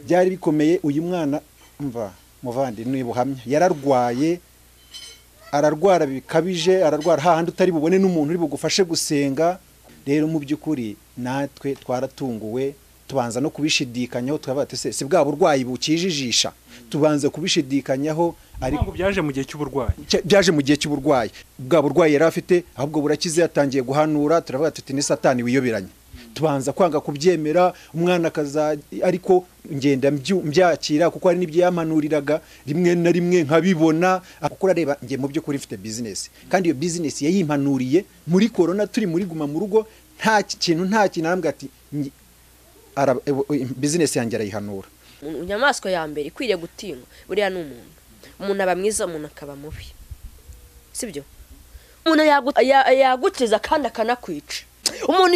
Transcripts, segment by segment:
Byari bikomeye. Uyu mwana mva muvandi ni buhamya, yararwaye, ararwara bikabije, ararwara hahandi utari bubone n'umuntu uri bugufashe gusenga. Rero mu by'ukuri natwe twaratunguwe, tubanza no kubishidikanyaho, tukavuga ati si bwa burwayi bukijijisha, tubanza kubishidikanyaho. Ariko byaje mu gihe cy'uburwayi, byaje mu gihe cy'uburwayi, bwa burwayi yari afite ahubwo burakize, yatangiye guhanura, turavuga tuti ni Satani wiyoberanye. Tubanza kwanga kubyemera, umwana akaza, ariko ngenda mbyakira kuko hari n'ibyo yampanuriraga rimwe na rimwe nkabibona. Kuko urareba nge mu by'ukuri mfite business, kandi iyo business yayimpanuriye muri corona, turi muri guma mu rugo, nta kintu arambwira ati business yanjye arayihanura. Inyamaswa ya mbere ikwiriye gutinywa buriya ni umuntu. Umuntu aba mwiza, umuntu akaba mubi, sibyo? Umuntu yagukiza kandi akanakwica. Umuntu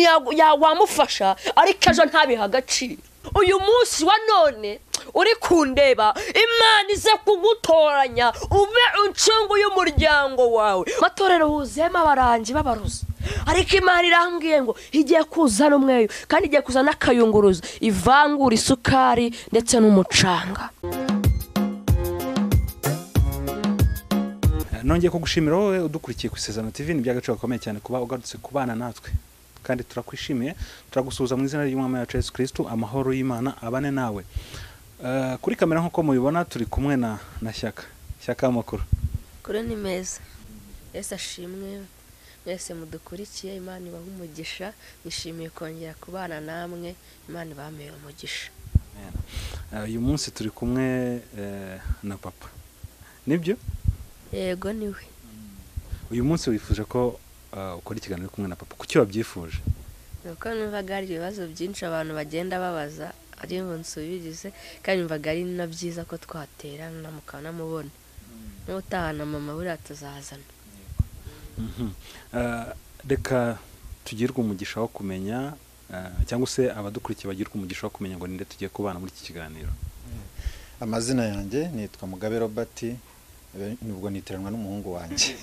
wamufasha ariko ejo ntabiha agaciro. Uyu munsi wa none uri kundeba, Imana ize kugutoranya ube incungu y'umuryango wawe. Amatorero huzuyemo abarangi b'abarozi, ariko Imana irambwiye ngo igiye kuzana umweyo, kandi igiye kuzana akayunguruzo, ivangura isukari ndetse n'umucanga. Nongeye kugushimira wowe udukurikiye ku Isezerano TV, ni by'agaciro gakomeye cyane kuba ugarutse kubana natwe, kandi turakwishimiye, turagusuhuza mu izina ry'Umwami wacu Yesu Kristo. Amahoro y'Imana abane nawe. Kuri kamera nk'uko mubibona turi kumwe na Shyaka. Shyaka, amakuru kuri ni meza. Yesu ashimwe mwese mudukurikiye, Imana ibahe umugisha. Nishimiye kongera kubana namwe, Imana ibamere umugisha. Uyu munsi turi kumwe na papa, nibyo? Yego niwe. Uyu munsi wifuje ko ukora ikiganiro kumwe na papa, kuki wabyifuje? Nuko numvaga hari ibibazo byinshi abantu bagenda babaza, ari ngo nsubirize, kandi numvaga ari na byiza ko twaterana mukanamubona. N'utahana mama buriya tuzazana. Reka tugirwe umugisha wo kumenya, cyangwa se abadukurikiye bagirwe umugisha wo kumenya ngo ninde tugiye kubana muri iki kiganiro. Amazina yanjye nitwa Mugabe Robert, nubwo niteranwa n'umuhungu wanjye.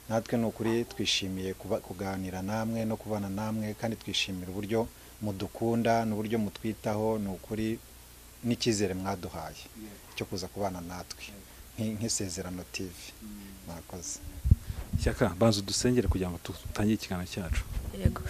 Natwe nukuri twishimiye kuganira namwe no kubana namwe, kandi twishimira uburyo mudukunda n'uburyo mutwitaho, nukuri n'icyizere mwaduhaye cyo kuza kubana natwe nk'Isezerano TV. Murakoze. Shyaka, banza udusengere kugira ngo dutangire ikiganiro cyacu. Yego.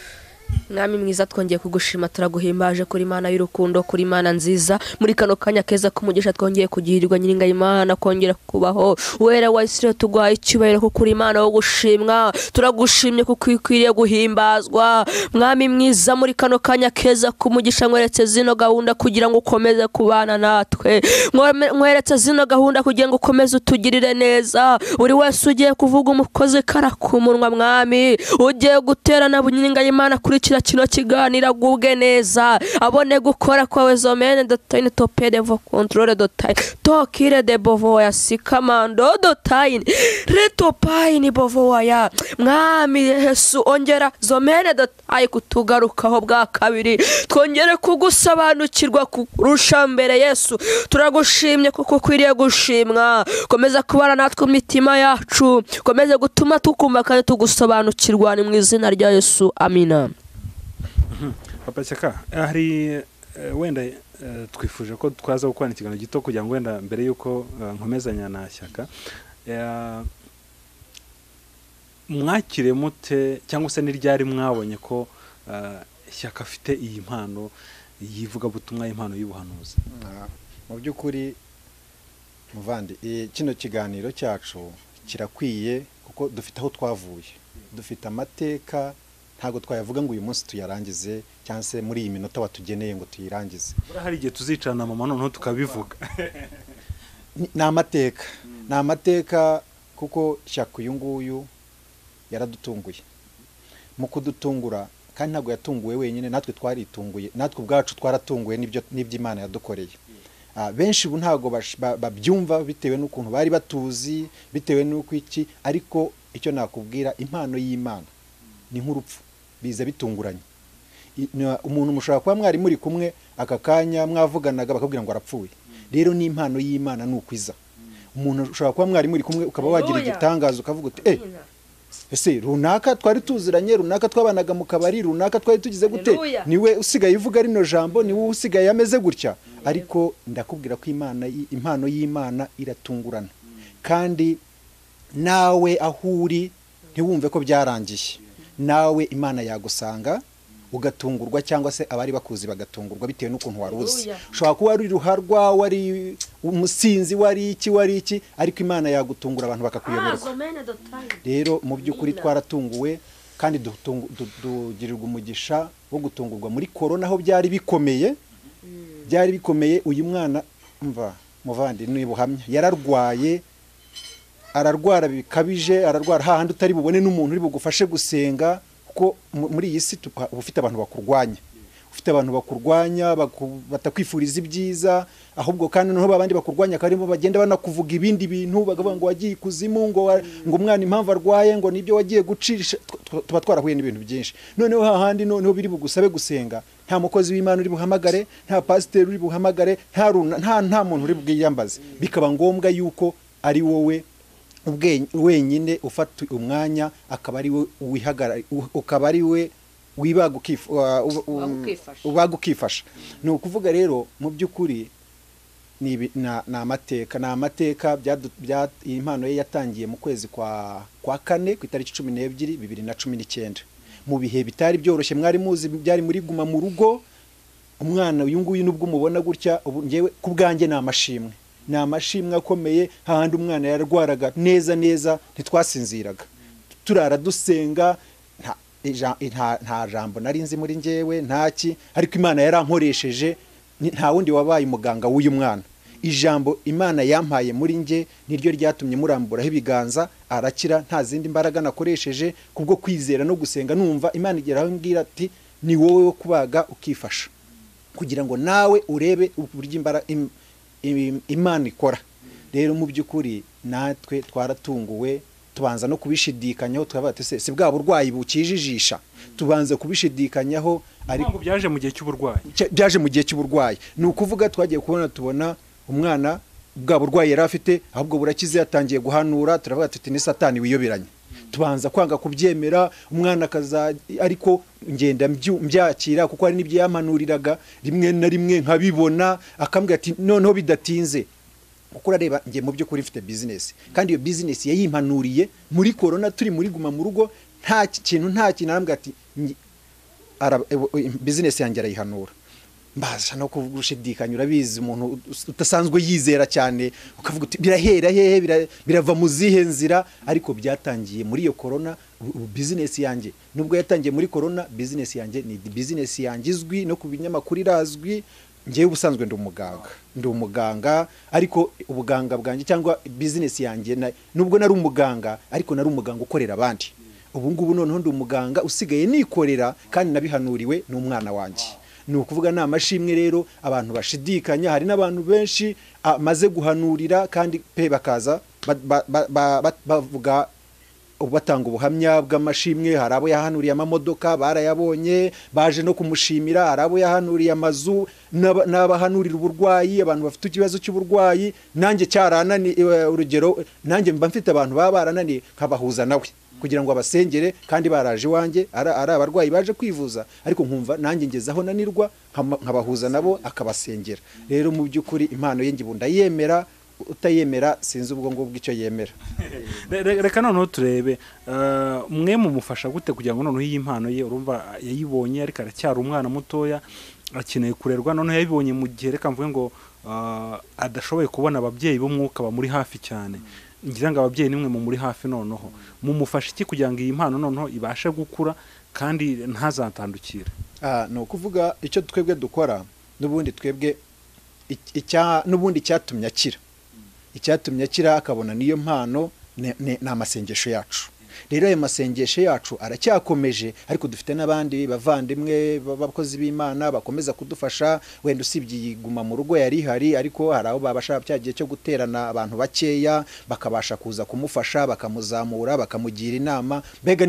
Mwami mwiza, twongeye kugushima, turaguhimbaje kuri Imana y'urukundo, kuri Imana nziza. Muri kano kanya keza k'umugisha twongeye kugirirwa nyiringa Imana kongera kubaho. Wera wa Isirayeli, tuguhaye icyubahiro kuko uri Imana wo gushimwa. Turagushimye kuko ikwiriye guhimbazwa. Mwami mwiza, muri kano kanya keza k'umugisha nkweretse zino gahunda kugira ngo ukomeze kubana natwe. Nkweretse zino gahunda kugira ngo ukomeze utugirire neza. Buri wese ugiye kuvuga umukozi kara ku munwa, Mwami ugiye guterana nyiringa Imana kuri kino kiganira agubwe neza, abone gukora kwawe zomene dotine topede vo controle dotine tokire de bovoya sikamando dotine retopaini bovoya. Mwami Yesu, ongera zomene dotine kutugarukaho bwa kabiri, twongere kugusobanukirwa kurusha mbere. Yesu turagushimye kuko ukwiriye gushimwa. Komeza kubana natwe imitima yacu, komeza gutuma tukumva kandi tugusobanukirwa, ni mu izina rya Yesu, amina. Papa Shyaka, hari wenda twifuje ko twaza gukorana ikiganiro gito kugira ngo wenda mbere yuko nkomezanya na Shyaka, mwakire mute cyangwa se ni ryari mwabonye ko Shyaka afite iyi mpano yivugabutumwa, impano y'ubuhanuzi? Mu by'ukuri muvandi, kino kiganiro cyacu kirakwiye kuko dufite aho twavuye, dufite amateka, ntago twayavuga ngo uyu munsi tuyarangize cyangwa se muri iyi minota watugeneye ngo tuyirangize. Hari igihe tuzicarana mama noneho tukabivuga. Ni amateka, ni amateka kuko Shyaka uyu nguyu yaradutunguye. Mu kudutungura kandi ntabwo yatunguwe wenyine, natwe twaritunguye, natwe ubwacu twaratunguwe n'ibyo Imana yadukoreye. Benshi ubu ntago babyumva bitewe n'ukuntu bari batuzi, bitewe n'uko iki, ariko icyo nakubwira, impano y'Imana ni nk'urupfu, biza bitunguranye. Umuntu mushobora kuba mwari muri kumwe aka kanya mwavuganaga bakabwira ngo arapfuye. Rero ni impano y'Imana nukwiza. Umuntu ushobora kuba mwari muri kumwe ukaba wagira igitangazo ukavuga uti Ese runaka twari tuziranye, runaka twabanaga mu kabari, runaka twari tugize gute, Haleluya. niwe usigaye uvuga rino jambo, niwe usigaye ameze gutya. Ariko ndakubwira ko impano y'Imana iratungurana, kandi nawe aho uri ntiwumve ko byarangiye, nawe Imana yagusanga ugatungurwa, cyangwa se abari bakuzi bagatungurwa bitewe n'ukuntu wari uzi. Haleluya. Ushobora kuba wari ruharwa, wari umusinzi, wari iki, wari iki, ariko Imana yagutungura abantu bakakuyoberwa. Rero mu by'ukuri Amina. twaratunguwe kandi dugirirwa umugisha wo gutungurwa muri korona, aho byari bikomeye, byari bikomeye. Uyu mwana mva muvandi ni buhamya, yararwaye, ararwara bikabije, ararwara hahandi utari bubone n'umuntu uri bugufashe gusenga, kuko muri iyi si uba ufite abantu bakurwanya, ufite abantu bakurwanya batakwifuriza ibyiza, ahubwo kandi noneho babandi bakurwanya karimo bagenda banakuvuga ibindi bintu, bakavuga ngo wagiye ikuzimu, ngo umwana impamvu arwaye ngo nibyo wagiye gucisha. Tuba twarahuye n'ibintu byinshi. Noneho hahandi noneho biri bugusabe gusenga, nta mukozi w'Imana uri buhamagare, nta pasiteri uri buhamagare, nta muntu uri bwiyambaze. Bikaba ngombwa yuko ari wowe wenyine ufata umwanya, akaba ari we wihagarara, ukaba ari we wibaga ubaga ukifasha. Ni ukuvuga rero mu by'ukuri ni amateka, ni amateka. Impano ye yatangiye mu kwezi kwa kane ku itariki 12 2019, mu bihe bitari byoroshye, mwari muzi byari muri guma mu rugo. Umwana uyu nguyu nubwo umubona gutya, ubu ngewe ku bwanjye ni amashimwe, ni amashimwe akomeye. Hahandi umwana yarwaraga neza neza, ntitwasinziraga, turara dusenga, nta jambo nari nzi muri ngewe, ntaki, ariko Imana yarankoresheje. Nta wundi wabaye umuganga w'uyu mwana. Ijambo Imana yampaye muri nge niryo ryatumye muramburaho ibiganza arakira, nta zindi mbaraga nakoresheje, kubwo kwizera no gusenga. Numva Imana igeraho imbwira ati ni wowe wo kubaga ukifasha, kugira ngo nawe urebe uburyo Imana ikora. Rero mu by'ukuri natwe twaratunguwe, tubanza no kubishidikanyaho, tukavuga ati si bwa burwayi bukijijisha, tubanza kubishidikanyaho. Ariko byaje mu gihe cy'uburwayi, byaje mu gihe cy'uburwayi. Ni ukuvuga twagiye kubona tubona umwana bwa burwayi yari afite ahubwo burakize, yatangiye guhanura, turavuga tuti ni Satani wiyoberanye. Tubanza kwanga kubyemera, umwana akaza, ariko ngenda mbyakira, kuko hari n'ibyo yampanuriraga rimwe na rimwe nkabibona, akambwira ati noneho bidatinze. Kuko urareba nge mu by'ukuri mfite business, kandi iyo business yayimpanuriye muri corona, turi muri guma mu rugo, nta kintu arambwira ati business yanjye arayihanura. Mbasha no kugushidikanya, urabizi umuntu utasanzwe yizera cyane, ukavuga uti birahera hehe, birava mu zihe nzira. Ariko byatangiye muri iyo corona. Business yanjye nubwo yatangiye muri corona, business yanjye ni business yanjye izwi no ku binyamakuru irazwi. Ngewe ubusanzwe ndi umuganga, ariko ubuganga bwanjye cyangwa business yanjye, nubwo nari umuganga, ariko nari umuganga ukorera abandi. Ubu ngubu noneho ndi umuganga usigaye nikorera, kandi nabihanuriwe n'umwana wanjye. Ni ukuvuga ni amashimwe rero abantu bashidikanya. Hari n'abantu benshi amaze guhanurira kandi pe bakaza bavuga, batanga ubuhamya bw'amashimwe. Hari abo yahanuriye amamodoka barayabonye, baje no kumushimira. Hari abo yahanuriye amazu, n'abahanurira uburwayi, abantu bafite ikibazo cy'uburwayi. Nanjye cyarananiye, urugero nanjye mba mfite abantu baba barananiye nkabahuza nawe kugira ngo abasengere, kandi baraje iwanjye ari abarwayi baje kwivuza, ariko nkumva nanjye ngezaho nanirwa nkabahuza nabo akabasengera. Rero mu by'ukuri impano ye ngibu ndayemera, utayemera sinzi ubwo ngubwo icyo yemera. Reka noneho turebe mwe mumufasha gute kugira ngo noneho iyi mpano ye, urumva yayibonye ariko aracyari umwana mutoya, akeneye kurerwa. Noneho yayibonye mu gihe, reka mvuge ngo adashoboye kubona ababyeyi b'umwuka bamuri hafi cyane. Ngira ngo ababyeyi nimwe mumuri hafi, noneho mumufasha iki kugira ngo iyi mpano noneho ibashe gukura kandi ntazatandukire? Ni ukuvuga icyo twebwe dukora n'ubundi twebwe n'ubundi cyatumye akira, icyatumye akira akabona niyo mpano ni amasengesho yacu. Rero ayo masengesho yacu aracyakomeje, ariko dufite n'abandi bavandimwe b'abakozi b'Imana bakomeza kudufasha. Wenda usibye iguma mu rugo yari ihari, ariko hari aho babasha cya gihe cyo guterana abantu bakeya bakabasha kuza kumufasha, bakamuzamura, bakamugira inama. Mbega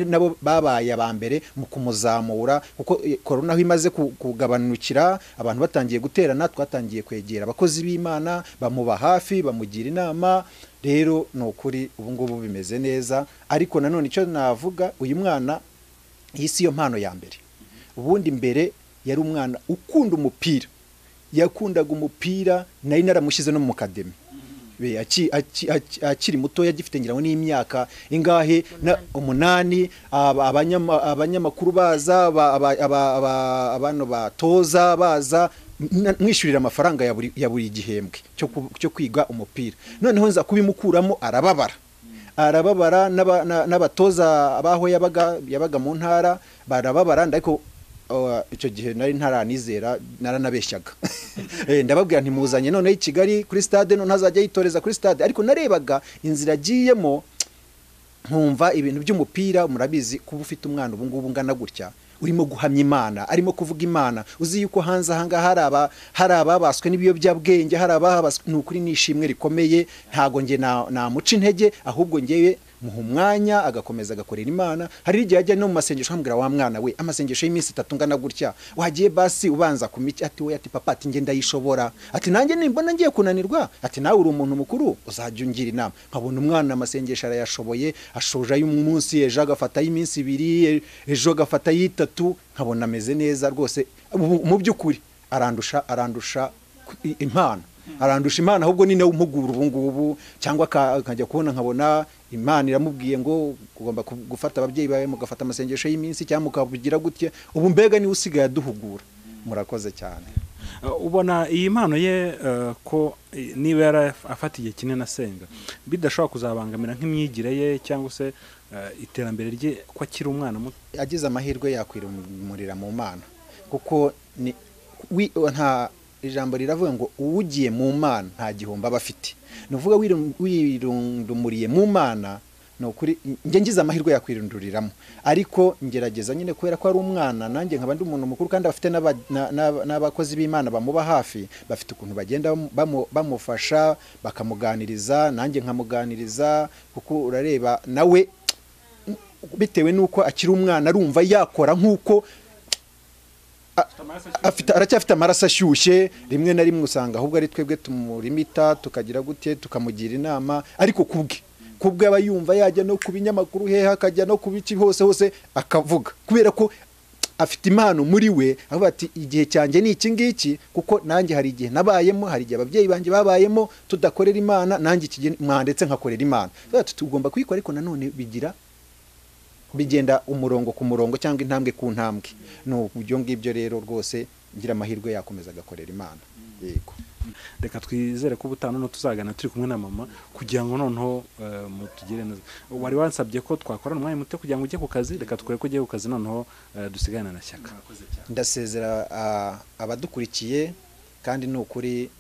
nabo babaye aba mbere mu kumuzamura, kuko corona aho imaze kugabanukira abantu batangiye guterana, twatangiye kwegera abakozi b'Imana bamuba hafi, bamugira inama. Rero ni ukuri ubu ngubu bimeze neza. Ariko nanone icyo navuga, uyu mwana iyi si yo mpano ya mbere. Ubundi mbere yari umwana ukunda umupira, yakundaga umupira, nari naramushyize no mu kademi akiri muto, agifite ngira ngo n'imyaka ingahe, 8. Abanyamakuru baza, abantu batoza baza, mwishyurira amafaranga ya buri gihembwe cyo kwiga umupira. Noneho nza kubimukuramo arababara, n'abatoza abaho yabaga mu ntara barababara. Ariko icyo gihe nari ntaranizera, naranabeshyaga, ndababwira ntimuzanye noneho i Kigali kuri stade, none ntazajya yitoreza kuri stade. Ariko narebaga inzira agiyemo nkumva ibintu by'umupira. Murabizi, kuba ufite umwana ubu ngubu ungana gutya urimo guhamya Imana, arimo kuvuga Imana, uzi yuko hanze aha ngaha hari ababaswe n'ibiyobyabwenge, hari abahabaswe, ni ukuri ni ishimwe rikomeye. Ntago nge namuca intege, ahubwo ngewe muha umwanya agakomeza agakorera Imana. Hari igihe ajya no mu masengesho ambwira, wa mwana we, amasengesho y'iminsi 3 ngana gutya wagiye basi ubanza kumiki? Ati we, ati papa, ati nge ndayishobora, ati nanjye nimbona ngiye kunanirwa, ati nawe uri umuntu mukuru uzajya ungira inama. Nkabona umwana amasengesho arayashoboye, ashoje ay'umunsi, ejo agafata y'iminsi 2, ejo agafata y'itatu, nkabona ameze neza rwose. Mu by'ukuri arandusha impano, arandusha Imana, ahubwo ni nawe umpugura ubu ngubu. Cyangwa akajya kubona nkabona Imana iramubwiye ngo ugomba gufata ababyeyi bawe mugafata amasengesho y'iminsi, cyangwa mukabugira gutya. Ubu mbega niwe usigaye aduhugura. Murakoze cyane. Ubona iyi mpano ye ko niba yarafata igihe kinini asenga bidashobora kuzabangamira nk'imyigire ye cyangwa se iterambere rye ko akiri umwana muto? Agize amahirwe yakwirumurira mu Mana, kuko nta ijambo riravuga ngo uwugiye mu Mana nta gihombo aba afite. Ni ukuvuga wirundumuriye mu Mana, ni ukuri njye ngize amahirwe yakwirunduriramo. Ariko ngerageza nyine kubera ko ari umwana, nanjye nkaba ndi umuntu mukuru, kandi bafite n'abakozi b'Imana bamuba hafi, bafite ukuntu bagenda bamufasha, bakamuganiriza, nanjye nkamuganiriza, kuko urareba nawe bitewe n'uko akiri umwana arumva yakora nk'uko aracyafite amaraso ashyushye. Rimwe na rimwe usanga ahubwo ari twebwe tumurimita, tukagira gute, tukamugira inama. Ariko kubwe aba yumva yajya no ku binyamakuru hehe, akajya no ku biki hose hose akavuga, kubera ko afite impano muri we. Avuga ati igihe cyanjye ni iki ngiki, kuko nanjye hari igihe nabayemo, hari igihe ababyeyi banjye babayemo tudakorera Imana, nanjye iki gihe mwandetse nkakorera Imana. Tugomba kuyikora, ariko nanone bigenda umurongo ku murongo cyangwa intambwe ku ntambwe. No ibyo ngibyo rero rwose ngira amahirwe yakomeza agakorera Imana. Yego, reka twizere ko ubutaha noneho tuzagana turi kumwe na mama kugira ngo noneho mutugire neza. Wari wansabye ko twakorana umwanya muto kugira ngo ujye ku kazi, reka tukore ko ugiye ku kazi noneho dusigane na Shyaka. Ndasezera abadukurikiye, kandi ni ukuri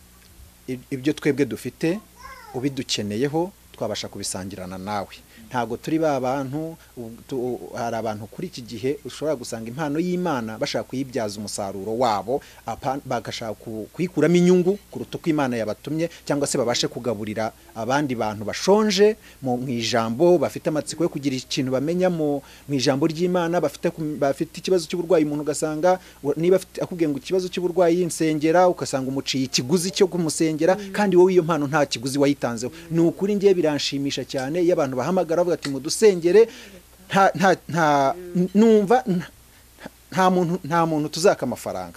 ibyo twebwe dufite ubidukeneyeho twabasha kubisangirana nawe. Ntago turi ba bantu, hari abantu kuri iki gihe ushobora gusanga impano y'Imana bashaka kuyibyaza umusaruro wabo, bagashaka kuyikuramo inyungu kuruta uko Imana yabatumye, cyangwa se babashe kugaburira abandi bantu bashonje mu ijambo, bafite amatsiko yo kugira ikintu bamenya mu ijambo ry'Imana, bafite ikibazo cy'uburwayi. Umuntu ugasanga niba akubwiye ngo ikibazo cy'uburwayi insengera, ugasanga umuciye ikiguzi cyo kumusengera, kandi wowe iyo mpano nta kiguzi wayitanzeho. Ni ukuri ngiye biranshimisha cyane iyo abantu bahamagara bavuga ati mudusengere, nta numva nta muntu tuzaka amafaranga,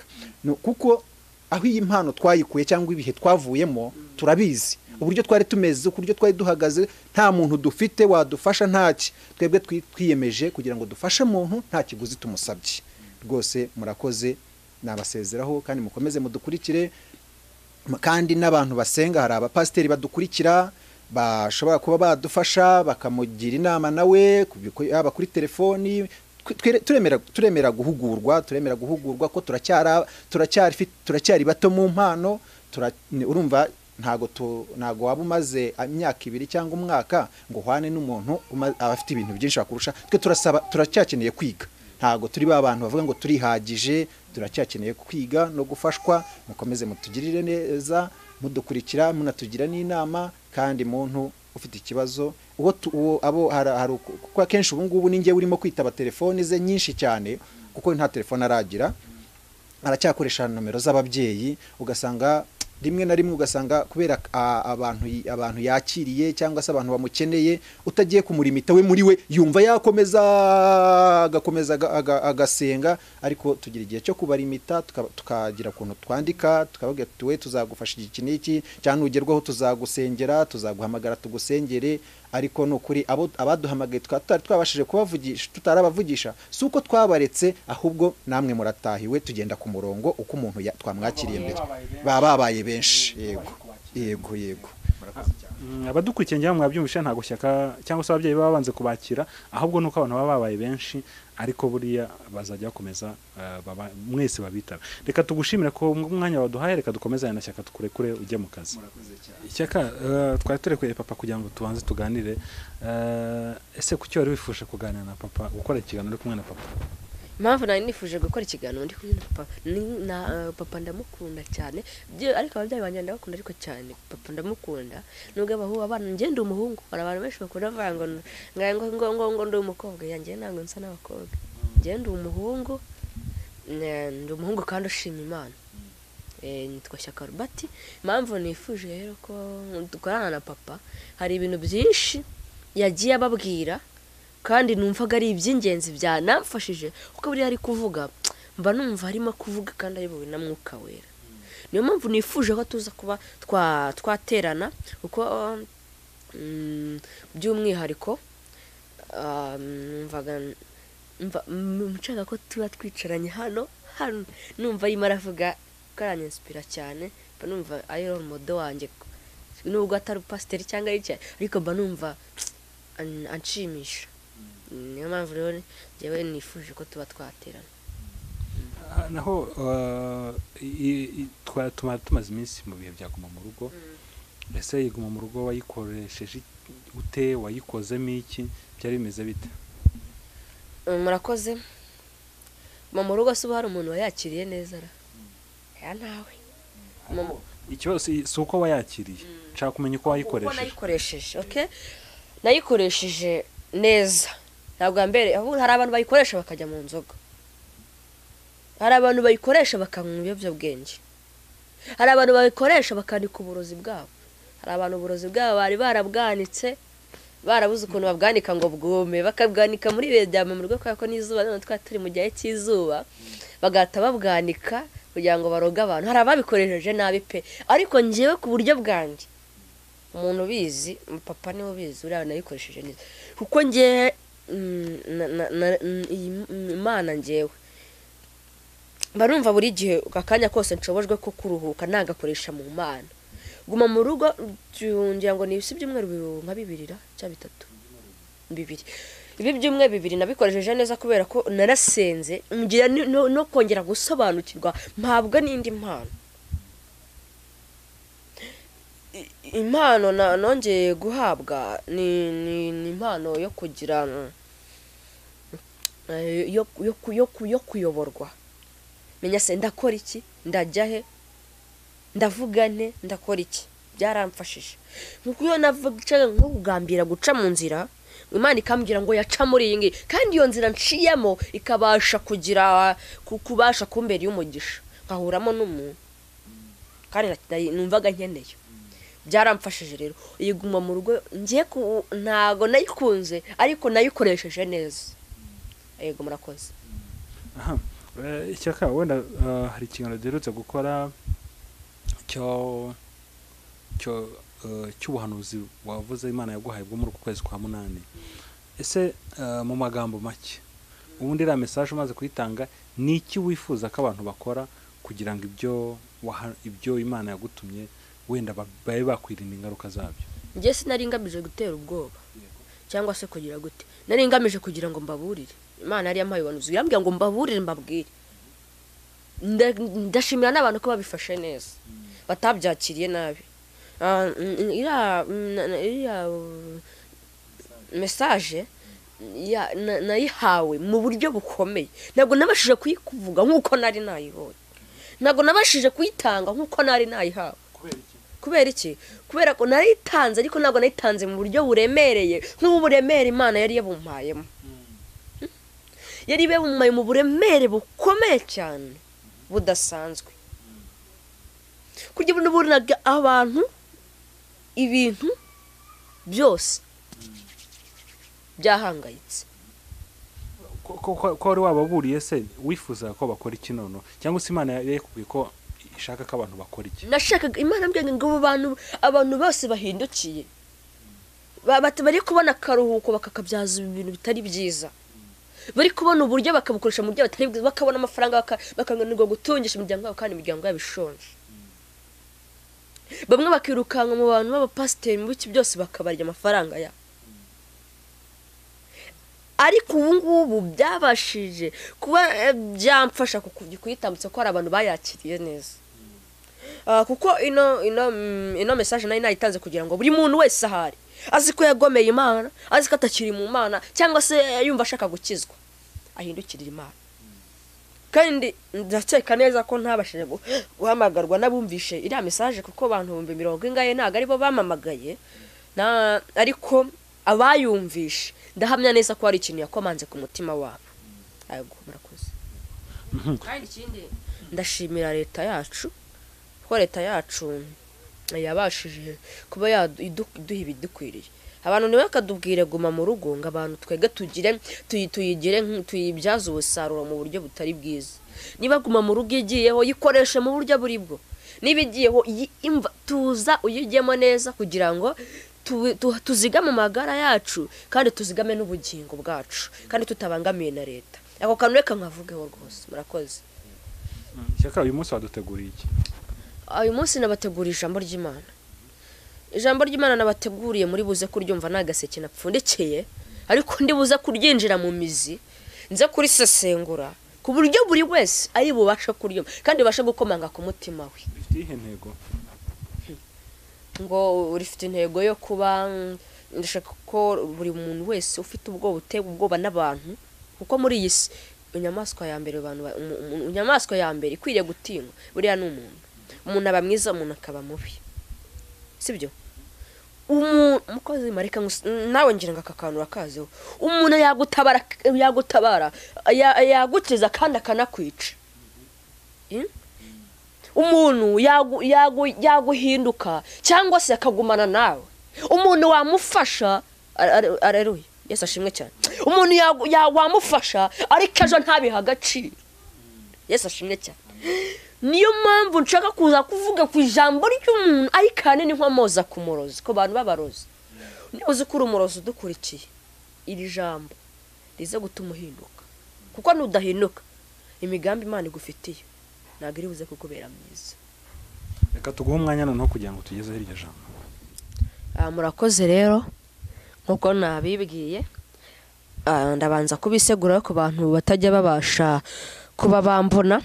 kuko aho iyi mpano twayikuye cyangwa ibihe twavuyemo turabizi, uburyo twari tumeze, uburyo twari duhagaze, nta muntu dufite wadufasha, ntaki. Twebwe twiyemeje kugira ngo dufashe umuntu nta kiguzi tumusabye. Rwose murakoze, nabasezeraho, kandi mukomeze mudukurikire. Kandi n'abantu basenga, hari abapasiteri badukurikira bashobora kuba badufasha bakamugira inama nawe, yaba kuri telefoni. Turemera guhugurwa, ko turacyari bato mu mpano. Urumva ntago waba umaze imyaka 2 cyangwa umwaka ngo uhwane n'umuntu afite ibintu byinshi akurusha. Twe turacyakeneye kwiga, ntago turi ba bantu bavuga ngo turihagije, turacyakeneye kwiga no gufashwa. Mukomeze mutugirire neza, mudukurikira, munatugira n'inama. Kandi muntu ufite ikibazo uwo abo hari, kuko akenshi ubu ngubu ninjye urimo kwitaba telefoni ze nyinshi cyane, kuko nta telefone aragira, aracyakoresha nomero z'ababyeyi, ugasanga Rimwe na rimwe ugasanga kubera abantu yakiriye cyangwa se abantu bamukeneye, utagiye kumurimita we muri we yumva yakomeza agakomeza agasenga. Ariko tugira igihe cyo kubarimita, tukagira ukuntu twandika, tukababwira tuti we tuzagufasha iki n'iki, cyangwa nugerwaho tuzagusengera, tuzaguhamagara tugusengere. Ariko ni ukuri abaduhamagaye tutari twabashije kubavugisha, tutarabavugisha, si uko twabaretse, ahubwo namwe muratahiwe, tugenda ku murongo uko umuntu twamwakiriye mbere, baba babaye benshi. Yego yego yego. Abadukurikiye ngira mwabyumvishe, ntabwo Shyaka cyangwa se ababyeyi baba banze kubakira, ahubwo nuko abantu baba babaye benshi, ariko buriya bazajya bakomeza mwese babitaba. Reka tugushimire ko umwanya waduhaye, reka dukomezanye na Shyaka tukurekure ujye mu kazi. Shyaka, twari turekuye papa kugira ngo tubanze tuganire. Ese kuki wari wifuje kuganira na papa, gukora ikiganiro uri kumwe na papa? Impamvu nari nifuje gukora ikiganiro ndi kumwe na papa, papa ndamukunda cyane, ariko ababyeyi banjye ndabakunda, ariko cyane papa ndamukunda. Nubwo abahu abana njye ndi umuhungu, hari abantu benshi bakunda bavuga ngo ngo ngo ngo ndi umukobwa, yanjye ntabwo nsa n'abakobwa, njye ndi umuhungu, ndi umuhungu kandi ushima Imana. Nitwa Shyaka Robert. Impamvu nifuje rero ko dukorana na papa, hari ibintu byinshi yagiye ababwira kandi numvaga ari iby'ingenzi byanamfashije, kuko buriya ari kuvuga mba numva arimo kuvuga kandi ayobowe na Mwuka Wera. Niyo mpamvu nifuje ko tuza kuba twaterana, kuko by'umwihariko numvaga nshaka ko tuba twicaranye hano hano, numva arimo aravuga karanyinsipira cyane, mba numva ari role model wanjye, nubwo atari pasiteri cyangwa yicaye, ariko mba numva anshimisha. Niyo mpamvu rero njyewe nifuje ko tuba twaterana. Naho tumaze iminsi mu bihe bya guma mu rugo, ese iguma mu rugo wayikoresheje ute, wayikozemo iki, byari bimeze bite? Murakoze. Mu rugo se uba hari umuntu wayakiriye neza ra? Ya ntawe. Ikibazo si uko wayakiriye, nshaka kumenya uko wayikoresheje. Uko nayikoresheje, okay? Nayikoresheje neza. Ntabwo mbere hari abantu bayikoresha bakajya mu nzoga, hari abantu bayikoresha bakanywa ibiyobyabwenge, hari abantu bayikoresha bakanika uburozi bwabo, hari abantu uburozi bwabo bari barabwanitse barabuze ukuntu babwanika ngo bwume, bakabwanika muri ibihe bya mu rugo kubera ko n'izuba none twari turi mu gihe cy'izuba, bagahita babwanika kugira ngo baroge abantu. Hari ababikoresheje nabi pe, ariko njyewe ku buryo bwanjye umuntu ubizi, papa niwe ubizi, uriya nayikoresheje neza, kuko njye Imana njyewe barumva buri gihe akanya kose nshobojwe ko kuruhuka nagakoresha mu Mana. Guma mu rugo ngira ngo ni ibisi by'umweru nka bibiri cyangwa bitatu, bibiri, ibi by'umwe bibiri nabikoresheje neza kubera ko narasenze ngira no kongera gusobanukirwa mpabwa n'indi mpano. Impano nongeye guhabwa ni impano yo kugira yo kuyoborwa. Menya se ndakora iki, ndajya he, ndavuga nte, ndakora iki, byaramfashije. Nkuko iyo navuga nko kugambira guca mu nzira, Imana ikambwira ngo yaca muri iyi ngiyi, kandi iyo nzira nciyemo ikabasha kugira kubasha kumbera y'umugisha, nkahuramo n'umuntu kandi numvaga nkeneye. Byaramfashije rero iguma mu rugo ngiye ntago nayikunze, ariko nayikoresheje neza. Yego murakoze. Aha, Shyaka, wenda hari ikiganiro duherutse gukora cy'ubuhanuzi wavuze Imana yaguhaye bwo muri uku kwezi kwa 8. Ese mu magambo make ubundi iriya message umaze kuyitanga, ni iki wifuza ko abantu bakora kugira ngo ibyo Imana yagutumye wenda babe bakwirinda ingaruka zabyo? Njye sinari ngamije gutera ubwoba cyangwa se kugira gute, nari ngamije kugira ngo mbaburire. Imana yari yampaye ubuhanuzi, yambwiye ngo mbaburire mbabwire. Ndashimira n'abantu ko babifashe neza, batabyakiriye nabi. Iriya message nayihawe mu buryo bukomeye, ntabwo nabashije kuyikuvuga nk'uko nari nayibonye, ntabwo nabashije kuyitanga nk'uko nari nayihawe. Kubera iki? Kubera ko naritanze, ariko ntabwo nayitanze mu buryo buremereye nk'uburemere Imana yari yabumpayemo. Yari yabumpaye mu buremere bukomeye cyane budasanzwe, Kurya n'ubunaga abantu ibintu byose byahangayitse. Ko wari wababuriye se wifuza ko bakora iki nono, cyangwa se Imana yakubwiye ko ishaka ko abantu bakora iki? Nashakaga Imana mbwiye ngo abantu bose bahindukiye, bari kubona akaruhuko bakakabyaza ibintu bitari byiza, bari kubona uburyo bakabukoresha mu buryo batari bwiza, bakabona amafaranga bakananirwa gutungisha imiryango yabo kandi imiryango yabo ishonje. Bamwe bakirukanka mu bantu b'abapasiteri mu biki byose bakabarya amafaranga yabo. Ariko ubu ngubu byabashije kuba byamfasha kuyitambutsa ko hari abantu bayakiriye neza. Kuko ino message nari nayitanze kugira ngo buri muntu wese ahari azi ko yagomeye Imana, azi ko atakiri mu Mana, cyangwa se yumva ashaka gukizwa, ahindukirira Imana. Kandi ndakeka neza ko ntabashije guhamagarwa n'abumvishe iriya message, kuko abantu 40,000 ingahe ntago aribo bamamagaye, ariko abayumvishe ndahamya neza ko hari ikintu yakomanze ku mutima wabo. Yego, murakoze. Kandi ikindi ndashimira leta yacu, ko leta yacu yabashije kuba iduha ibidukwiriye. Abantu ntibakadubwire guma mu rugo ngo abantu twege tugire tuyigire tuyibyaze ubusaruro mu buryo butari bwiza. Niba guma mu rugo igiyeho yikoreshe mu buryo buri bwo, niba igiyeho tuza uyigemo neza kugira ngo tuzigame amagara yacu kandi tuzigame n'ubugingo bwacu kandi tutabangamiye na leta. Ako kantu reka nkavugeho rwose. Murakoze. Shyaka, uyu munsi waduteguriye iki? Uyu munsi nabateguriye ijambo ry'Imana. Ijambo ry'Imana nabateguriye muri buze kuryumva nagaseke napfundikiye, ariko ndi buze kuryinjira mu mizi, nze kurisesengura ku buryo buri wese ari bubasha kuryumva kandi bubasha gukomanga ku mutima we. Rifite iyihe ntego? Ngo rifite intego yo kuba ndashaka ko buri muntu wese ufite ubwoba, uterwa ubwoba n'abantu, kuko muri iyi si inyamaswa ya mbere abantu inyamaswa ya mbere ikwiriye gutinywa buriya ni umuntu. Umuntu aba mwiza, umuntu akaba mubi, sibyo? Umukozi mareka nawe ngira ngo aka kantu urakazeho. Umuntu yagutabara yagukiza kandi akanakwica. Umuntu yaguhinduka cyangwa se akagumana nawe. Umuntu wamufasha, areruye Yesu ashimwe cyane. Umuntu wamufasha ariko ejo ntabiha agaciro. Yesu ashimwe cyane. Niyo mpamvu nshaka kuza kuvuga ku ijambo ry'umuntu ariko ahanini nkomoza ku murozi, ku bantu b'abarozi. Niba uzi ko uri umurozi udukurikiye, iri jambo rize gutuma uhinduka, kuko nudahinduka imigambi Imana igufitiye ntabwo iri buze kukubera myiza. Reka tuguhe umwanya noneho kugira ngo tugezeho iryo jambo. Murakoze rero, nkuko nabibwiye, ndabanza kubisegura ku bantu batajya babasha kuba bambona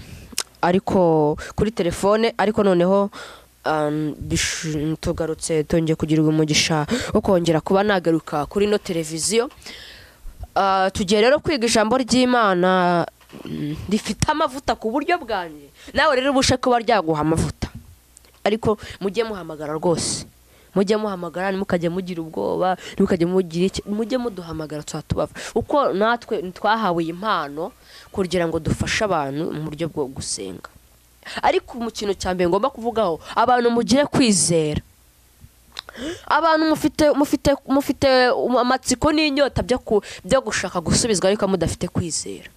ariko kuri telefone, ariko noneho tugarutse tongeye kugirirwa umugisha wo kongera kuba nagaruka kuri no televiziyo. Tugiye rero kwiga ijambo ry'Imana rifite amavuta ku buryo bwanjye, nawe rero ubushe kuba ryaguha amavuta, ariko mujye muhamagara rwose, mujye muhamagara, ntimukajye mugira ubwoba, ntimukajye mugira iki, mujye muduhamagara tubava, uko natwe twahawe impano kugira ngo dufashe abantu mu buryo bwo gusenga. Ariko mu kintu cya mbere ngomba kuvugaho, abantu mugire kwizera. Abantu mufite amatsiko n'inyota byo gushaka gusubizwa ariko mudafite kwizera.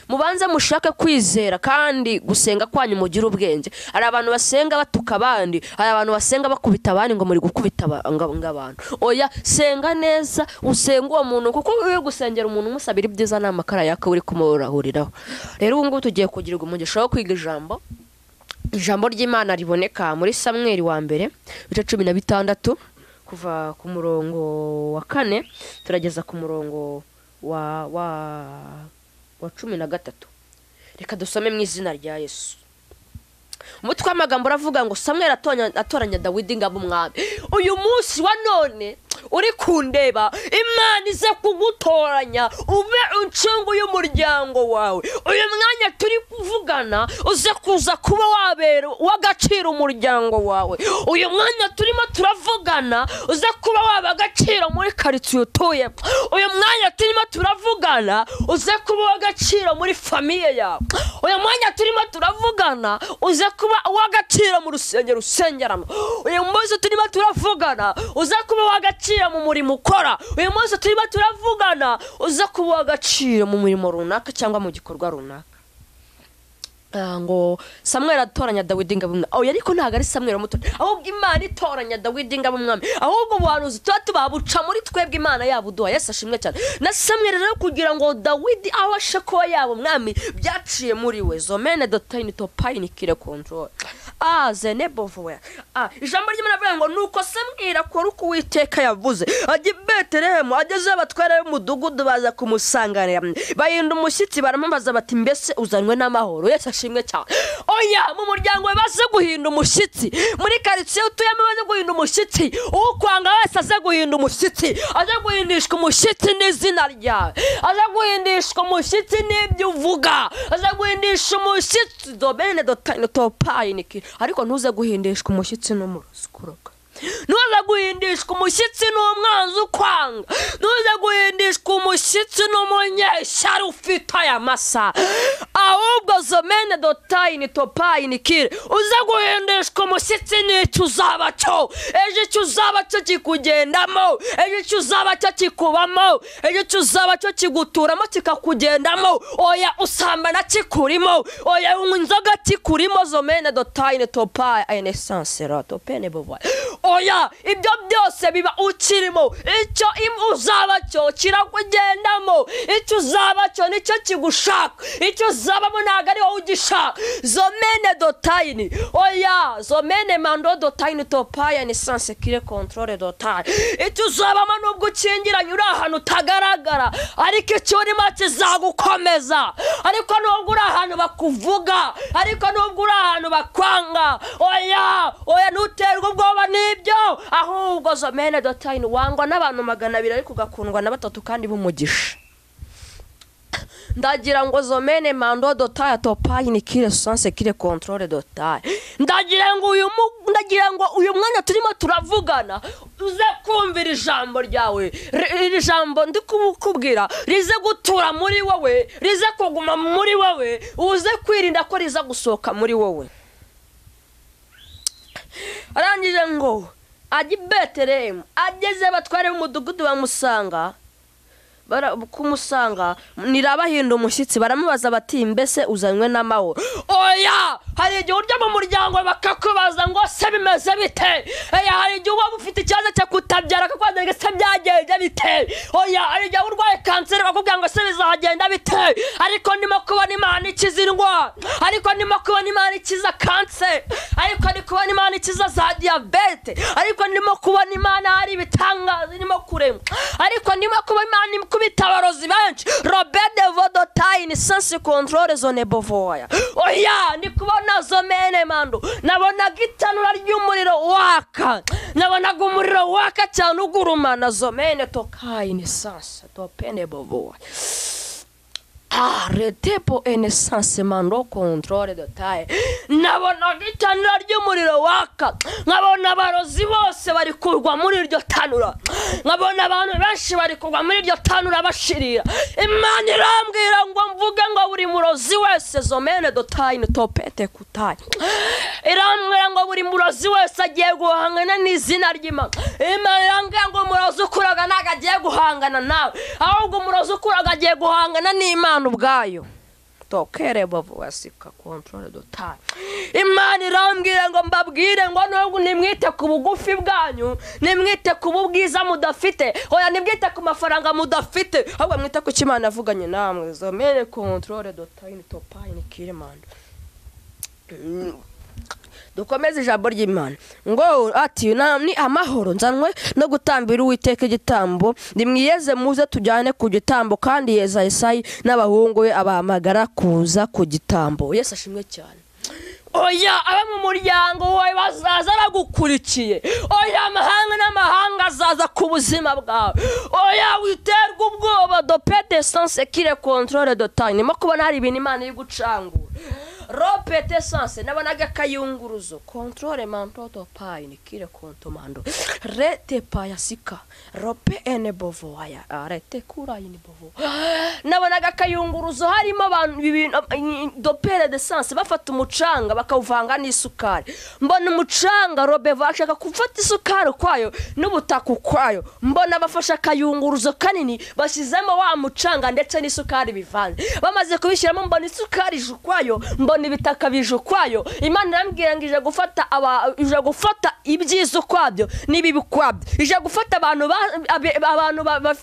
Mubanze mushake kwizera kandi gusenga kwanyu mugire ubwenge. Hari abantu basenga batuka abandi, hari abantu basenga bakubita abandi ngo muri gukubita abantu. Oya, senga neza, usenga uwo muntu, kuko iyo gusengera umuntu umusabira ibyiza n'amakara yaka uri kumurahuriraho. Rero ubu ngubu tugiye kugirirwa umugisha wo kwiga ijambo ry'Imana riboneka muri Samweli wa mbere ibice 16 kuva ku murongo wa 4 turageza ku murongo wa 13. Reka dusome mu izina rya Yesu. Umutwe w'amagambo uravuga ngo Samweli atoranya Dawidi ngo abe umwami. Uyu munsi wa none uri kundeba, Imana ize kugutoranya ube incungu y'umuryango wawe. Uyu mwanya turi kuvugana uze kuza kuba wabera w'agaciro umuryango wawe. Uyu mwanya turimo turavugana uze kuba waba agaciro muri karitsiye utuyemo. Uyu mwanya turimo turavugana uze kuba w'agaciro muri famiye yawe. Uyu mwanya turimo turavugana uze kuba w'agaciro mu rusengero usengeramo. Uyu munsi turimo turavugana uze kuba w'agaciro mu murimo ukora. Uyu munsi turimo turavugana uze kuba w'agaciro mu murimo runaka cyangwa mu gikorwa runaka. Ngo Samweli atoranya Dawidi ngo abe umwami. Oya, ariko ntabwo ari Samweli umutoranya, ahubwo Imana itoranya Dawidi ngo abe umwami. Ahubwo ubuhanuzi tuba tubabuca muri twebwe, Imana yabuduha. Yesu ashimwe cyane. Na Samweli rero kugira ngo Dawidi abashe kuba yaba umwami byaciye muri we. Zomene dotayini topayini kire control zenebovoya. Ijambo ry'Imana rivuga ngo nuko Samweli akora uko Uwiteka yavuze, ajya i Betelehemu, agezeyo abatware b'umudugudu baza kumusanganira, bahinda umushyitsi, baramubaza bati mbese uzanywe n'amahoro? Yesu ashimwe cyane. Oya, mu muryango we baze guhinda umushyitsi, muri karitsiye utuyemo baze guhinda umushyitsi, ukwanga wese aze guhinda umushyitsi, aze guhindishwa umushyitsi n'izina ryawe, aze guhindishwa umushyitsi n'ibyo uvuga, aze guhindisha umushyitsi domene dotayini topayini. Ariko ntuze guhindishwa umushyitsi n'umurozi ukuroga, ntuze guhindishwa umushyitsi n'umwanzi ukwanga, ntuze guhindishwa umushyitsi n'umunyeshyari ufite aya masaha, ahubwo zomene dotayini topayini kire uze guhindishwa umushyitsi n'icyo uzaba cyo. Ejo icyo uzaba cyo kikugendamo, ejo icyo uzaba cyo kikubamo, ejo icyo uzaba cyo kiguturamo kikakugendamo. Oya, usambana kikurimo, oya, unywa inzoga kikurimo. Zomene dotayini topayini esansera topene bovoya. Oya, ibyo byose biba ukirimo. Icyo uzaba cyo kirakugendamo, icyo uzaba cyo nicyo kigushaka, icyo uzabamo ntabwo ari wowe ugishaka. Zomene dotayini, oya, zomene mando dotayini topayini sanse kire controle dotayini. Icyo uzabamo nubwo ukingiranye uri ahantu utagaragara, ariko icyo urimo kizagukomeza. Ariko nubwo uri ahantu bakuvuga, ariko nubwo uri ahantu bakwanga, oya, oya, ntuterwe ubwoba n'ibyo, ahubwo zomene dotayini wangwa n'abantu 200 ariko ugakundwa na 3 kandi b'umugisha. Ndagira ngo zomene mando dotaya topayini kire sanse kire controle dotaya. Ndagira ngo uyu mwanya turimo turavugana uze kumvira ijambo ryawe. Iri jambo ndi kukubwira rize gutura muri wowe, rize kuguma muri wowe, uze kwirinda ko riza gusohoka muri wowe. Arangije ngo ajya i Betelehemu, ageze abatware b'umudugudu bamusanga, kumusanga nirabahinda umushyitsi, baramubaza bati mbese uzanywe n'amahoro? Oya, hari igihe urya mu muryango bakakubaza ngo se bimeze bite? Oya, hari igihe uba ufite ikibazo cyo kutabyara bakakubaza ngo se byagenze bite? Oya, hari igihe urwaye kanseri bakakubwira ngo se bizagenda bite? Ariko ndimo kubona Imana ikiza indwara, ariko ndimo kubona Imana ikiza kanseri, ariko ndi kubona Imana ikiza za diyabete, ariko ndimo kubona Imana hari ibitangaza irimo kurema, ariko ndimo kubona Imana kubita abarozi benshi. Robert Vodotayini sense control zone bovoya. Oya, ndi kubona zomene mando, nabonaga itanura ry'umuriro waka, nabonaga umuriro waka cyane ugurumana. Zomene tokayini sense topene bovoya. Retepo enesanse mando controle dotaye. Nabonaga itanura ry'umuriro waka, nkabona abarozi bose bari kurwa muri iryo tanura, nkabona abantu benshi bari kurwa muri iryo tanura bashirira. Imana irambwira ngo mvuge ngo buri murozi wese zomene dotayini topete kutaye. Irambwira ngo buri murozi wese agiye guhangana n'izina ry'Imana. Imana irambwira ngo umurozi ukuraga ntabwo agiye guhangana nawe, ahubwo umurozi ukuraga agiye guhangana n'Imana ubwayo. Tokere bavuasika controle dotari. Imana irambwira ngo mbabwire ngo nubwo nimwite ku bugufi bwanyu, nimwite ku bubwiza mudafite, oya nimwite ku mafaranga mudafite, ahubwo mwite ku Imana avuganye namwe. Zomene controle dotari topayini kiremando. Dukomeze ijambo ry'Imana ngo ati ni amahoro nzanwe no gutambira Uwiteka igitambo, nimwiyeze muze tujyane ku gitambo. Kandi yeza Yesayi n'abahungu be abahamagara kuza ku gitambo. Yesu ashimwe cyane. Oya, abo mu muryango wawe bazaza bagukurikiye. Oya, amahanga n'amahanga azaza ku buzima bwawe. Oya, witerwa ubwoba dope de sanse kire controle de time. Nimo kubona hari ibintu Imana iri gucangura. Ropete sanse nabonaga kayunguruzo controle manto paini kire kontomando rete payasika rope ene bovo aya arete kura ini bovo. Nabonaga kayunguruzo harimo abantu dopere de sanse bafata umucanga bakawuvanga n'isukari. Mbona umucanga robe bashaka kufata isukari kwayo n'ubutaka kwayo. Mbona bafasha kayunguruzo kanini bashyizemo wa mucanga ndetse n'isukari bivanze. Bamaze kubishyiramo mbona isukari ije ukwayo, mbona ibitaka bije ukwayo. Imana irambwira ngo ije gufata ije gufata ibyiza ukwabyo n'ibibi ukwabyo. Ije gufata abantu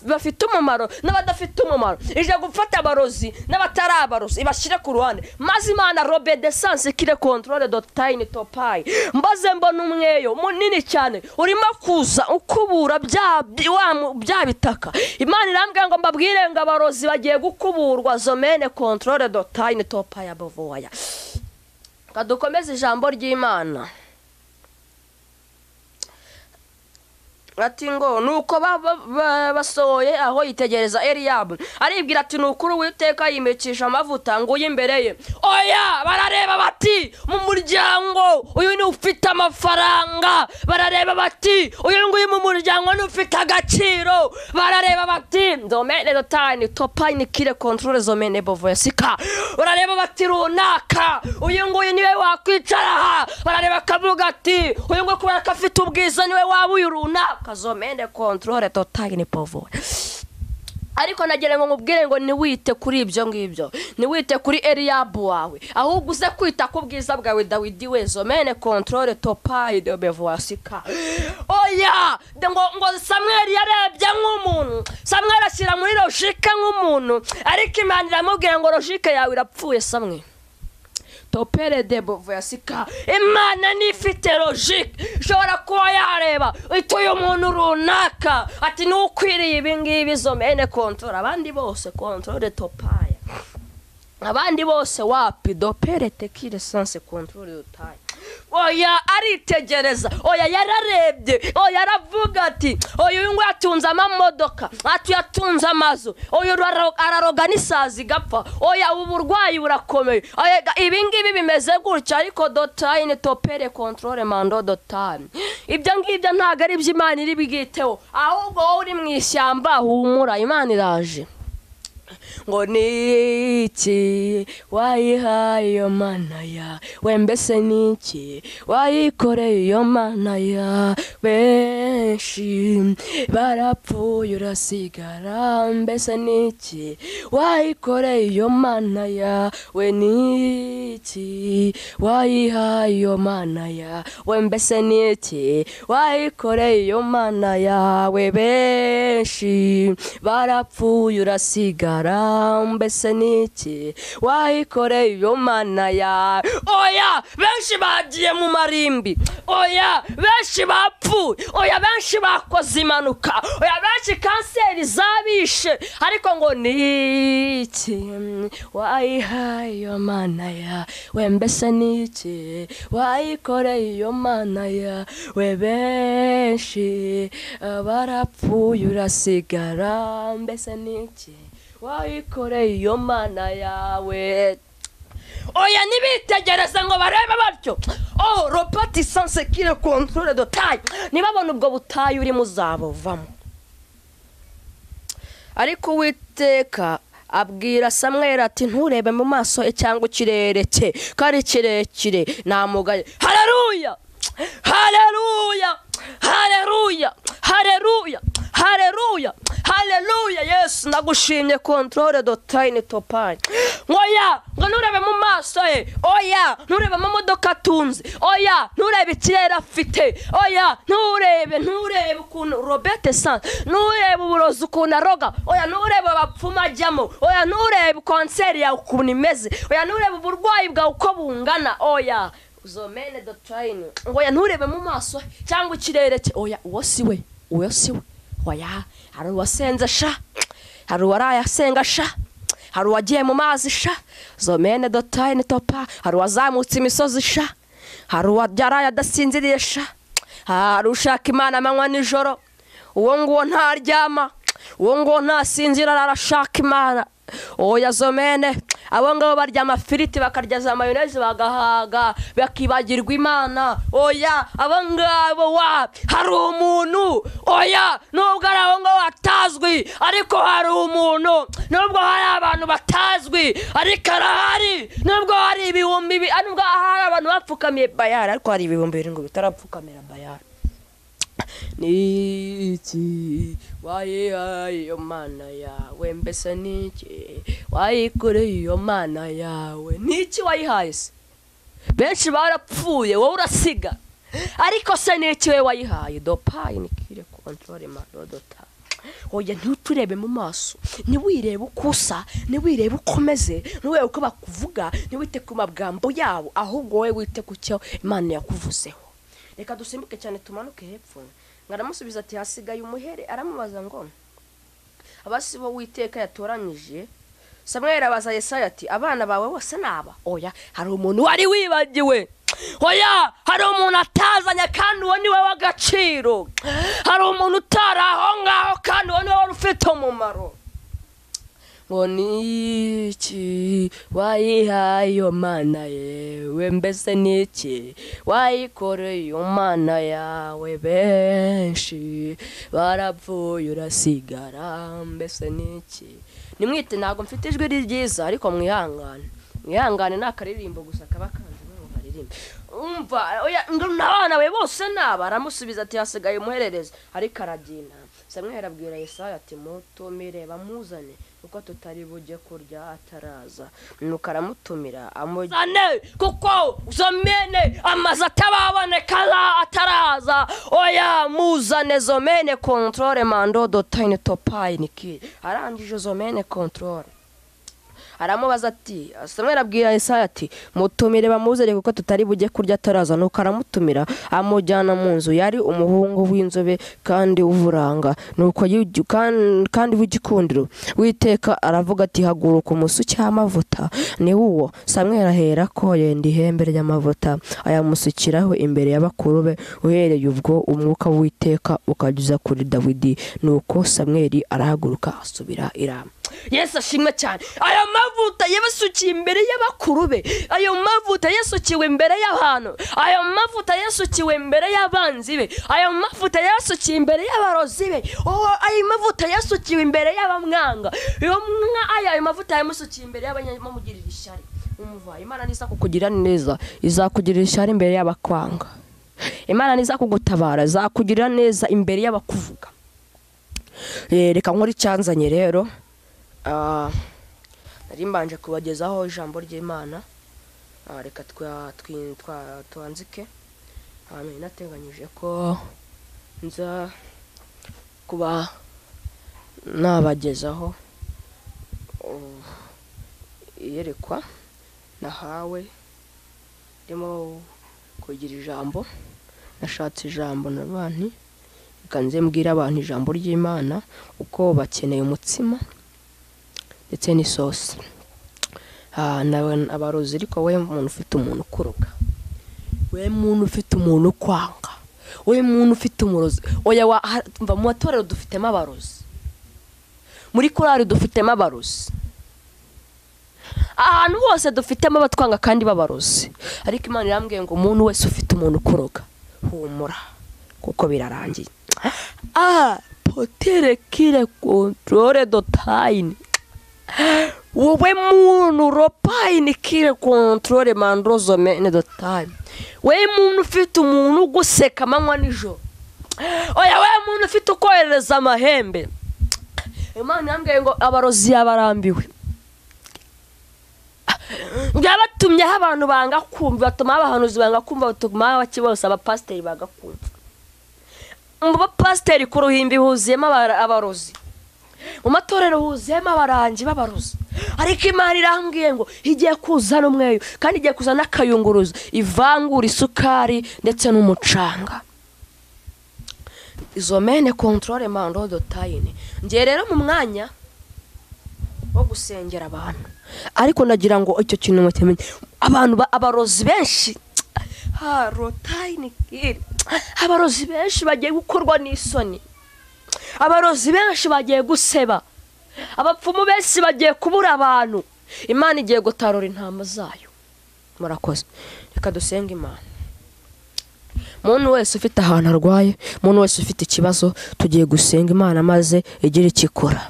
bafite umumaro n'abadafite umumaro. Ije gufata abarozi n'abatari abarozi ibashyire ku ruhande. Maze Imana robe de sanse kire controle de tiny topai. Mbaze mbona umweyo munini cyane urimo kuza ukubura bya bitaka. Imana irambwira ngo mbabwire ngo abarozi bagiye gukuburwa zomene controle de tiny topai abovoya. Kadukomeze ijambo ry'Imana. Ati ngo nuko basohoye aho yitegereza Eliyabu, aribwira ati nukuri Uwiteka yimikisha amavuta ngo imbere ye. Oya, barareba bati mu muryango uyu ni ufite amafaranga. Barareba bati uyu nguyu mu muryango ni ufite agaciro. Barareba bati domene dotani topine kire controle zomene bovoyasika. Barareba bati runaka uyu nguyu niwe wakwicara aha. Barareba kavuga ati uyu nguyu kubera ko afite ubwiza niwe waba uyu runaka. Kazomende controle totale povo. Ariko nagira ngo nkubwire ngo niwite kuri ibyo ngibyo, niwite kuri Eliyabu wawe, ahubwo uze kwita ku bwiza bwawe Dawidi we zomene controle topai de bevoasika. Oya, ngo Samuel yarebye nk'umuntu, Samuel ashyira muri logique nk'umuntu, ariko Imana iramubwira ngo logique yawe irapfuye Samuel. Topere de bovoyasika. Imana nifite logique, ishobora kuba yareba ituye umuntu runaka ati nukwiriye ibi ngibi zomene controle, abandi bose controle topaya, abandi bose wapi dopere tekire sense controle dotaya. Oya, aritegereza. Oya, yararebye. Oya, aravuga ati oya uyu nguyu atunze amamodoka, ati yatunze amazu, oya araroga n'isazi gapfa, oya ubu burwayi burakomeye, oya ibi ngibi bimeze gutya. Ariko dotayine topere controle mando dotayine, ibyo ngibyo ntabwo ari iby'Imana iri bwiteho, ahubwo wowe uri mu ishyamba humura, Imana iraje. Ngo niki wayihaye iyo mana ya we, mbese niki wayikoreye iyo mana ya benshi barapfuye urasigara, mbese niki wayikoreye iyo mana ya we, niki wayihaye iyo mana ya we, mbese niki wayikoreye iyo mana yawe, benshi barapfuye urasigara, mbese niki wayikoreye iyo mana ya. Oya, benshi bagiye mu marimbi, oya benshi bapfuye, oya benshi bakoze impanuka, oya benshi kanseri zabishe, ariko ngo niki wayihaye iyo mana ya we, mbese niki wayikoreye iyo mana ya we, benshi barapfuye urasigara, mbese niki wayikoreye iyo mana yawe. Oya, ntibitegereze ngo barebe batyo. Oh, ropati sanse kire controle de taille. Nibabona ubwo butayu urimo uzabuvamo. Ariko Uwiteka abwira Samweli ati nturebe mu maso ye cyangwa ikirere cye kari kirekire namugaye. Haleluya, haleluya, haleluya, haleluya, haleluya, haleluya. Yesu ndagushimye controle de taille topai. Oya, ngo nturebe mu maso ye, oya nturebe mu modoka atunze, oya nturebe ikirere afite, oya nturebe ukuntu Robert San, nturebe uburozi ukuntu aroga, oya nturebe abapfumu ajyamo, oya nturebe kanseri yawe ukuntu imeze, oya nturebe uburwayi bwawe uko bungana, oya zomene doctrine, oya nturebe mu maso cyangwa ikirere cye, oya uwo si we, uwo si we, oya hari uwasenze sha, hari uwaraye asenga sha, Hari uwagiye mu mazi sha, zomene dotayini topa. Hari uwazamutse imisozi sha, hari uwajyaraye adasinziriye sha, hari ushaka Imana amanywa nijoro. Uwo nguwo ntaryama, uwo nguwo ntasinzira, arashaka Imana. Oya zomene, abo ngabo barya amafiriti bakarya za mayoneze bagahaga bakibagirwa Imana. Oya abo ngabo wa hari umuntu. Oya nubwo ari abo ngabo batazwi, ariko hari umuntu. Nubwo hari abantu batazwi, ariko arahari. Nubwo hari ibihumbi, nubwo hari abantu bapfukamiye Bayari, ariko hari ibihumbi 7 bitarapfukamira Bayari. Niki wayihaye iyo mana yawe? Mbese niki wayikoreye iyo mana yawe? Niki wayihaye se? Benshi barapfuye, wowe urasiga, ariko se niki we wayihaye? Dopayi nikire kontrole madodota. Oya ntuturebe mu maso, ntiwirebe uko usa, ntiwirebe uko umeze, ntiwirebe uko bakuvuga, ntiwite ku magambo yabo, ahubwo wowe wite ku cyo Imana yakuvuzeho. Reka dusimbuke cyane tumanuke hepfo. Ngaramusubiza ati hasigaye umuhere. Aramubaza ngo abasi bo Uwiteka yatoranyije. Samweli abaza Yesaya ati abana bawe bose naba? Oya hari umuntu wari wibagiwe. Oya hari umuntu atazanye kandi uwo niwe w'agaciro. Hari umuntu utari aho ngaho kandi uwo niwe wari ufite umumaro. Ngo niki wayihaye iyo mana yewe? Mbese niki wayikoreye iyo mana yawe? Benshi barapfuye urasigara, mbese niki? Nimwite, ntabwo mfite ijwi ryiza, ariko mwihangane, mwihangane, ni akaririmbo gusa kaba kanze ngo baririmbe. Umva, oya n'abana be bose naba. Aramusubiza ati hasigaye umuhererezi, ariko aragenda. Samweli abwira Yesaya ati mutumire bamuzane, kuko tutari bujye kurya ataraza. Nuko aramutumira amujyane, kuko zomene amaze atababoneka ataraza. Oya muzane zomene kontrole mando dotayini topayini ki. Arangije zomene kontrole aramubaza ati, Samweli abwira Yesaya ati mutumire bamuzane, kuko tutari bujye kurya ataraza. Nuko aramutumira amujyana mu nzu. Yari umuhungu w'inzobe kandi w'uburanga, nuko kandi w'igikundiro. Uwiteka aravuga ati haguruka umusuke amavuta ni uwo. Samweli ahera ko yenda ihembe ry'amavuta ayamusukiraho imbere y'abakuru be. Uhereye ubwo umwuka w'Uwiteka ukageza kuri Dawidi. Nuko Samweli arahaguruka asubira i Rama. Yesu ashimwe cyane. Ayo mavuta yabasukiye imbere y'abakuru be, ayo mavuta yasukiwe imbere y'abantu, ayo mavuta yasukiwe imbere y'abanzi be, ayo mavuta yasukiwe imbere y'abarozi be, ayo mavuta yasukiwe imbere y'abamwanga, ayo mavuta yamusukiye imbere y'abanyamugirira ishyari. Umva, Imana niza kukugira neza, izakugirira ishyari imbere y'abakwanga. Imana niza kugutabara, izakugirira neza imbere y'abakuvuga. Reka nkore icyanzanye rero. Nari mbanje kubagezaho ijambo ry'Imana. Reka twanzike. Nateganyije ko nza kuba nabagezaho iyerekwa nahawe, ndimo kugira ijambo. Nashatse ijambo n'abantu, reka nze mbwire abantu ijambo ry'Imana uko bakeneye umutsima ndetse n'isosi. Abarozi, ariko we muntu ufite umuntu ukuroga, we muntu ufite umuntu ukwanga, we muntu ufite umurozi. Oya mva, mu matorero dufitemo abarozi, muri korali dufitemo abarozi, ahantu hose dufitemo abatwanga kandi b'abarozi. Ariko Imana irambwiye ngo umuntu wese ufite umuntu ukuroga, humura kuko birarangiye. Potere kire kontrole dotayini. Wowe muntu ropayini kire kontrole mandrozo mene dotayini. We muntu ufite umuntu uguseka amanywa nijoro. Oya we muntu ufite ukohereza amahembe. Imana yambwiye ngo abarozi yabarambiwe. Byabatumyeho abantu banga kumva, batuma abahanuzi banga kumva, batuma abaki bose abapasiteri banga kumva. Mu bapasiteri ku ruhimbi huzuyemo abarozi, mu matorero huzuyemo abarangi b'abarozi. Ariko Imana irambwiye ngo igiye kuzana umweyo, kandi igiye kuzana akayunguruzo ivangura isukari ndetse n'umucanga. Izo mene controle mando dotayine. Ngiye rero mu mwanya wo gusengera abantu, ariko nagira ngo icyo kintu mukimenye. Abantu abarozi benshi abarozi benshi bagiye gukorwa n'isoni, abarozi benshi bagiye guseba, abapfumu benshi bagiye kubura abantu. Imana igiye gutarura intama zayo. Murakoze, reka dusenge Imana. Umuntu wese ufite ahantu arwaye, umuntu wese ufite ikibazo, tugiye gusenga Imana maze igira ikikora.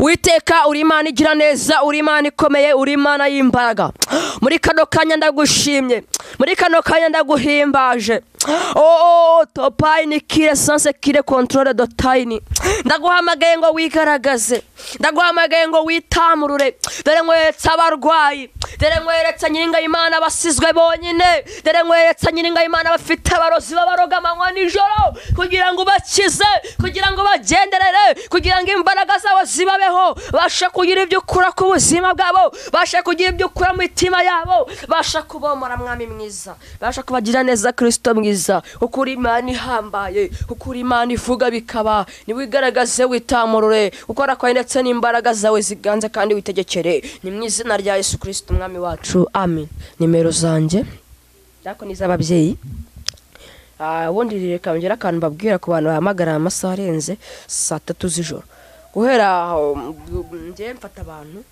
Witeka uri Imana igira neza, uri Imana ikomeye, uri Imana y'imbaraga. Muri kano kanya ndagushimye, muri kano kanya ndaguhimbaje. Oh, topaini kire sanse kire controle dotayini. Ndaguhamagaye ngo wigaragaze, ndaguhamagaye ngo witamurure. Dore nkweretse abarwayi, dore nkweretse nyiringa Imana basizwe bonyine, dore nkweretse nyiringa Imana bafite abarozi babaroga amanywa nijoro, kugira ngo ubakize, kugira ngo bagenderere, kugira ngo imbaraga zabo zibabeho, basha kugira ibyo ukura ku buzima bwabo, basha kugira ibyo ukura mu mitima yabo, basha kubomora Mwami mwiza, basha kubagira neza Kristo mwiza. Kuko uri Imana ihambaye, kuko uri Imana ivuga bikaba. Niwigaragaze witamurure, ukora kwawe ndetse n'imbaraga zawe ziganze kandi witegekere. Ni mu izina rya Yesu Kristo Umwami wacu, amen. Nimero zanjye ariko ni iz'ababyeyi. Ubundi reka ngera akantu mbabwira ku bantu bahamagara amasaha arenze saa 3 z'ijoro. Guhera njye mfata abantu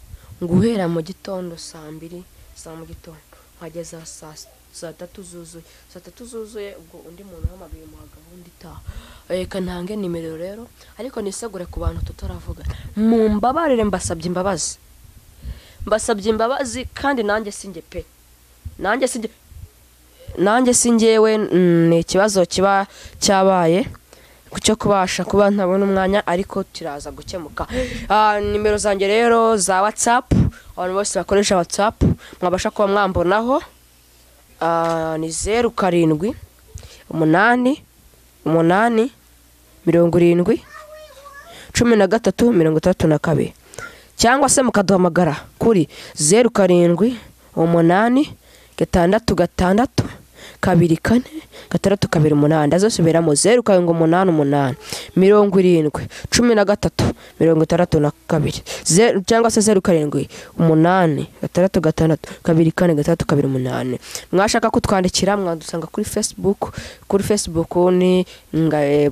guhera mu gitondo saa 2 za mu gitondo nkageza saa 3 zuzuye. Saa 3 zuzuye ubwo undi muntu uhamagaye muha gahunda itaha. Reka ntange nimero rero, ariko nisegure ku bantu tutaravuga. Mumbabarire, mbasabye imbabazi, mbasabye imbabazi kandi nanjye sinjye pe, nanjye sinjyewe. Ni ikibazo kiba cyabaye cyo kubasha kuba ntabona umwanya, ariko kiraza gukemuka. Nimero zanjye rero za WhatsApp, abantu bose bakoresha WhatsApp mwabasha kuba mwambonaho, ni 0 7 8 8 70 13 32, cyangwa se mukaduhamagara kuri 0 7 8 6 6 2 4 6 2 8. Ndazosubiramo 0 7 8 8 70 13 62, cyangwa se 0 7 8 6 6 2 4 6 2 8. Mwashaka kutwandikira mwadusanga kuri Facebook. Kuri Facebook ni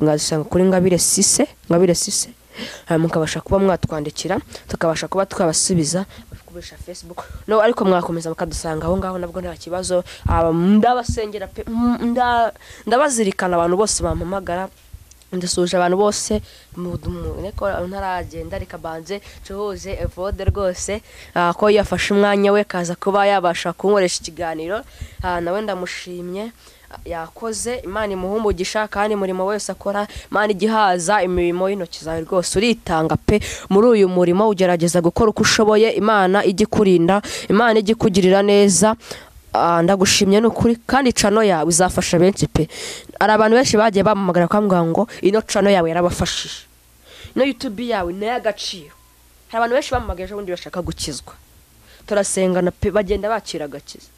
mwadusanga kuri Ngabire Sise, Ngabire Sise. Mukabasha kuba mwatwandikira tukabasha kuba twabasubiza bakoresha Facebook. No, ariko mwakomeza mukadusanga aho ngaho nabwo nta kibazo. Ndabasengera pe, ndabazirikana abantu bose bampamagara, ndasuje abantu bose neko ntaragenda, reka banze cuhuze Evode rwose ko yafashe umwanya we kaza kuba yabasha kunkoresha ikiganiro. Nawe ndamushimye, yakoze. Imana imuhe umugisha kandi umurimo wese akora, Imana igihaza imirimo y'intoki zawe rwose. Uritanga pe muri uyu murimo, ugerageza gukora uko ushoboye. Imana ijye ikurinda, Imana ijye ikugirira neza. Ndagushimye n'ukuri, kandi cano yawe izafasha benshi pe. Hari abantu benshi bagiye bamamagara bakambwira ngo ino cano yawe yarabafashije, ino YouTube yawe ni ay'agaciro. Hari abantu benshi bamamagaye ejo bundi bashaka gukizwa, turasengana pe, bagenda bakira agakiza.